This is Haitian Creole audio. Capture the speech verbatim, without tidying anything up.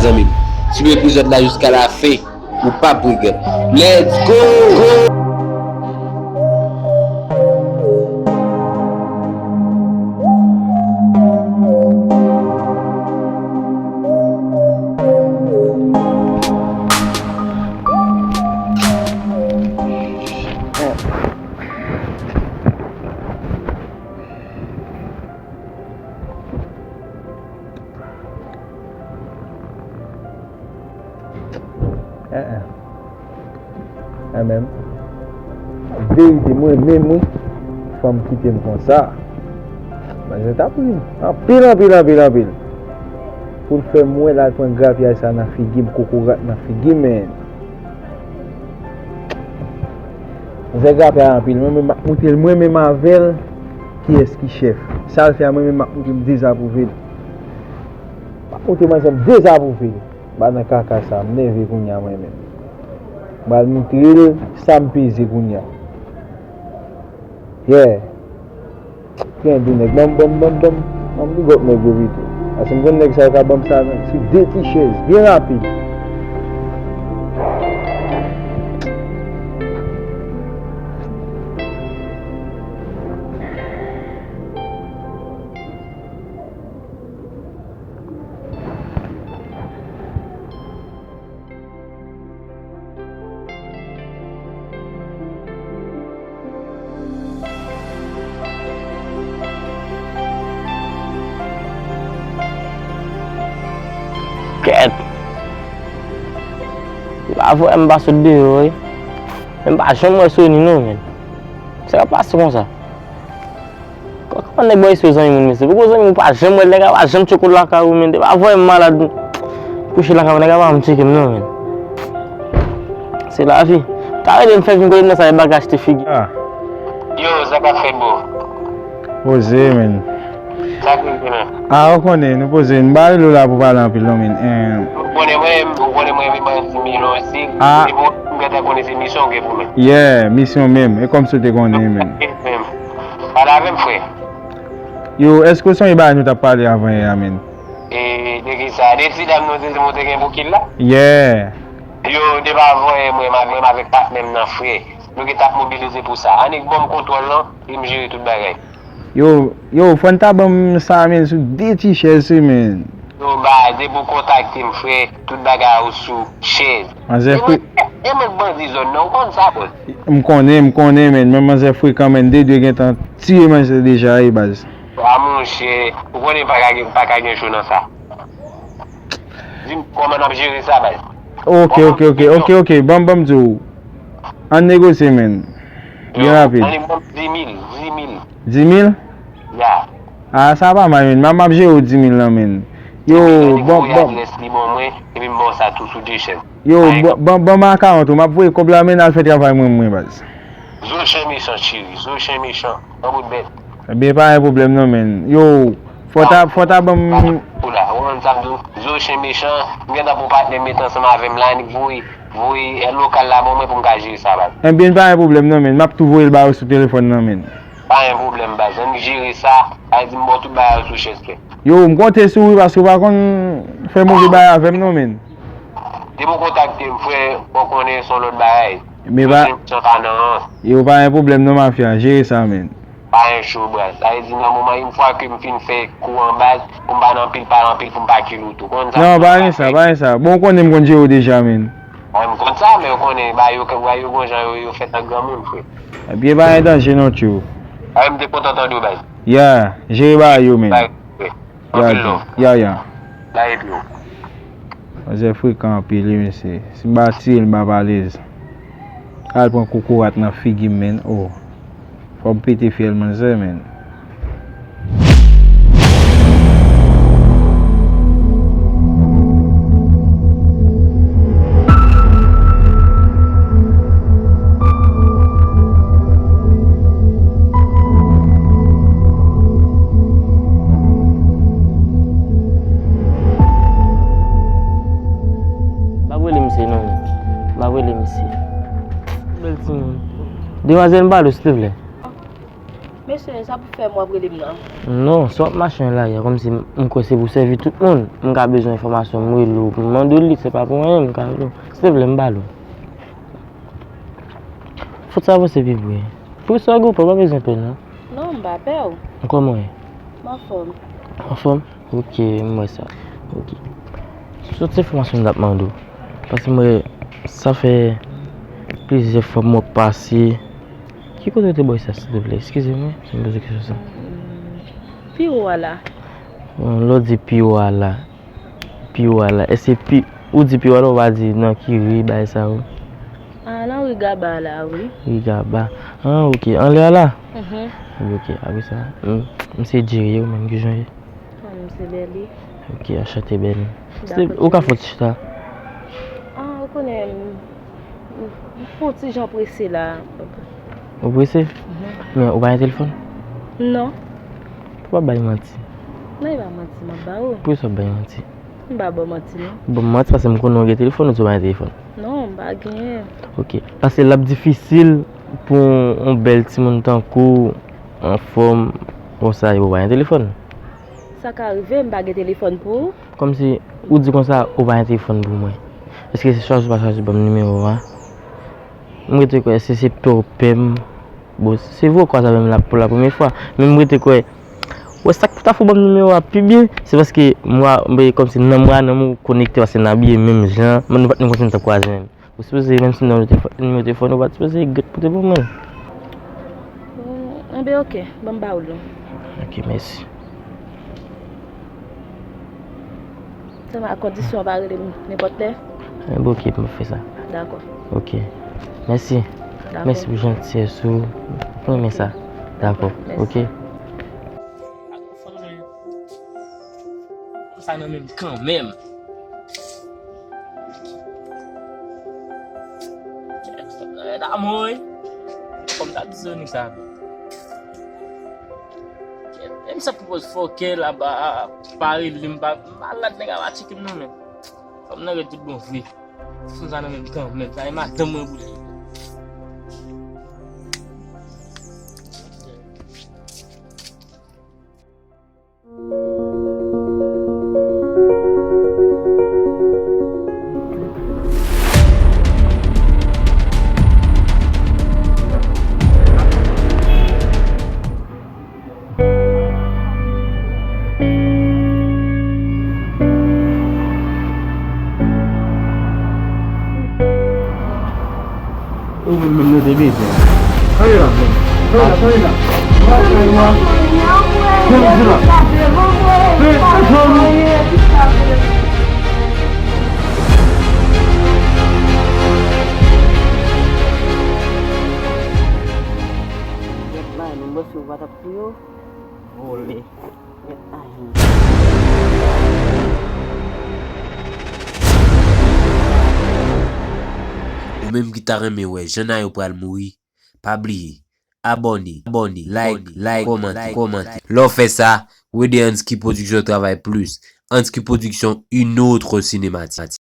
zanmi m. Swiv epizòd la jiska lafen, ou p ap regrèt. Let's go! Enhen. Enhen. Verite, mwen menm, wi. Fanm kite m konsa. Manzè t ap ri m. Anpil, anpil, anpil, anpil. Pou l fè m wè l al pran grapyay sa nan figi m, kokorat nan figi m, men. Manzè grapyay anpil. Mwen menm m ap montre l, mwen menm avè l, kiyès ki chèf. Sa l fè a, mwen menm m ap montre m dezapwouve l. M ap montre manzè m dezapwouve l. M pa nan kaka sa, m nève kounye a mwen menm. M pral montre l sa m peze kounye a. Yeah. Gen de nèg, ban m, ban m, ban m, ban m, ban m big up nèg yo pito. Paske m konn nèg sa yo ka ban m sa nan, sou de ti chèz, byen rapid. Kèt! Se pa vre, m pa sot deyò, wi. Men m pa janm wè Sony, non, men. Sa k ap pase konsa? Kòman nèg bò espre zanmi moun, mesye? Poko zanmi moun pa janm wè, nèg la pa janm tcheke w lakay ou, men. Te pa voye m malad. Kouche lakay ou, nèg la pa janm tcheke m, non, men. Se lavi. Ta rele m fè vin kote m nan sa, e bagay achte figi. Ah. Yo, sa k ap fèt, bro? Poze, men. Sa k rive, men? Ah, ou konnen, nou poze. M pa rele w la pou pale anpil, non, men. Eh. Ou konnen mwen, ou konnen mwen, men ban ti milyon osi. Ah. E bon, m gentan konnen se misyon w gen pou mwen. Yeah, misyon menm. E kòmsi w te konnen, men. Pale avè m, frè. Yo, èske w sonje bagay nou t ap pale avan yè a, men? E, de ki sa? De ti dam nou te di nou te gen pou kil la? Yeah. Yo, depi avan yè, mwen, mwen avèk patnè m nan, frè. Nou gentan ap mobilize pou sa. Annik ban m kontwòl lan, e m jere tout bagay. Yo, yo, fò n ta ban m sa, men, sou de ti chèz, wi, men. Yo, ba, depi w kontakte m, frè, tout bagay ou sou chèz. Manzè fre. E mwen, e mwen k bandi zòn nan, ou konn sa, bòs. M konnen, m konnen, men. Men manzè frekan, men. De de gentan tiye manzè deja, wi, baz. A, monchè, ou konnen pa ka gen, pa ka gen cho nan sa. Di m kòman n ap jere sa, baz. Ok, ok, ok, ok, ok. Ban m, ban m di w. Ann negosye, men. Byen rapid. Ann, ban m dis mil, dis mil. Dis mil? Ya. Ah, sa pa mal, men. M ap, m ap jere w dis mil lan, men. Yo, bon, bon. Adrès li ban mwen, epi m ba w sa tou sou de chèz. Yo, ban, ban, ban m akawont ou, m ap voye kòb la, men, al fè travay mwen, mwen, baz. Zo chen mechan, cheri, zo chen mechan, yon bout bèt. Ebyen, pa gen pwoblèm, non, men. Yo, fò ta, fò ta ban m. Ou la, ou konn sa m di w, zo chen mechan, m gentan pran patnè m met ansanm avè m la, annik voye, voye, eh, lokal la ban mwen pou m ka jere sa, baz. Ebyen, pa gen pwoblèm, non, men. M ap tou voye l ba ou sou telefòn nan, men. Pa gen pwoblèm, baz. Annik jere sa, sa vle di m ba w tout bagay sou chèz, frè. Yo, m konte sou ou, wi, paske w pa konn fè move bagay avè m, non, men. Depi w kontakte m, frè, w konnen se yon lòt bagay. Men pa. Yo pa gen pwoblèm, non, mafya. Jere sa, men. Pa gen cho, baz. Sa vle di, nan moman, yon fwa ke m fin fè kou an, baz, pou m pa nan anpil pale anpil, pou m pa kil ou tou. Konn sa. Non, pa gen sa, pa gen sa. Bon, ou konnen m konn jere w deja, men. Mwen, m konn sa, men ou konnen, ba yo, ba yo gon jan yo, yo fèt an granmoun, frè. Ebyen, pa gen danje non, tchou. A, m te kontan tande w, baz. Ya, jere bagay yo, men. Bye, frè. Ya, anpil love. Ya, ya. Bye, bro. Manzè frekan anpil, wi, mesye. Si m pa tiye l, m pa p alèz. Al pran kokorat nan figi m, men. Oh. Fò m pete fyèl manzè, men. M ap rele misye non, men. M ap rele misye. Bèl timoun. Demwazèl, m pale w, silteplè. Mesye, sa pou fè m w ap rele m nan? Non, sa w ap mache an lari a, kòmsi m kwè se pou sèvi tout moun. M ka bezwen enfòmasyon, m rele w, m mande w li, se pa pou anyen, m ka rele w. Silteplè, m ba l ou. Fòt sa avanse pi pre. Pou sa, gwo, pa bezwen pè, non. Non, m pa pè w. Kòman w ye? M anfòm. Anfòm? Ok, m wè sa. Ok. Sòt se enfòmasyon m t ap mande w. Paske m wè sa fè plizyè fwa m wè w pase. Ki kote w te bwè sa, silteplè? Eskize mwen, si m poze kesyon sa. Pi wo a la. Bon, lè w di pi wo a la, pi wo a la, èske pi, ou di pi wo a la, ou pa di nan ki ri, bagay sa yo? Ah, nan ri Gaba la, wi. Ri Gaba. Ah, ok. Anlè a la? Mhm. Ok, apre sa, m, m se Jerry, ou menm, ki jan w ye? Ah, m se Bèli. Ok, anchante, Bèli. Dakò, ou ka fè yon ti chita? Ah, ou konnen, m, m, m fè yon ti jan prese la. Ou prese? Mhm. Men ou pa gen telefòn? Non. Pou w pa bay manti. Non, e pa manti m ap ba ou. Poukisa w ap bay manti? M pa ba w manti, non. Bon, manti paske m konnen w gen telefòn, ou di w pa gen telefòn. Non, m pa genyen. Ok. Paske l ap difisil pou yon bèl timoun tankou w, anfòm, konsa, e w pa gen telefòn. Sa ka rive, m pa gen telefòn pou ou. Kòmsi, ou di konsa, ou pa gen telefòn pou mwen. Èske se chwazi ou pa chwazi ban m nimewo a? M rete kwè, èske se pè w pè m? Bon, se vre w kwaze avè m la pou la premye fwa, men m rete kwè, wè, sa k ta fè w ban m nimewo a pi byen, se paske m wè, m wè kòmsi nanm mwen a nanm ou konekte, paske n abiye menm jan, men nou pa t menm konn si n t ap kwaze menm. Ou sipoze, menm si m te ba w nimewo telefòn ou, pa t sipoze regrèt pou te ban mwen. Enben, ok, ban m ba ou l non. Ok, mèsi. Sèlman a kondisyon w pa rele m nenpòt lè. Enben, ok, m ap fè sa. Dakò. Ok. Mèsi. Dakò. Mèsi pou jantiyès ou. Mwen renmen sa. Dakò. Mèsi. Ok. Sa nan menm kanmenm. Kèt, sa nan rèd amò, wi. Kòm ta di Sonic sa. Kèt, menm sa pwopòz fòkè la ba, pa rele m, pa malad, nèg a pa tcheke m non, men. Kòm nan rèd tout bon vre. Sou sa nan menm kanmenm, sa e madanm mwen pou li. Ou menm, menm nou te bezwen. Anyen la, menm. Anyen la, anyen la. Anyen la. Anyen la. Vole. Ou menm ki ta renmen wè jan Nayo pral mouri, pa bliye abòne, abòne, like, like, kòmante, kòmante. Lè w fè sa, w ede Ansky Production travay plis. Ansky Production, une autre cinématique.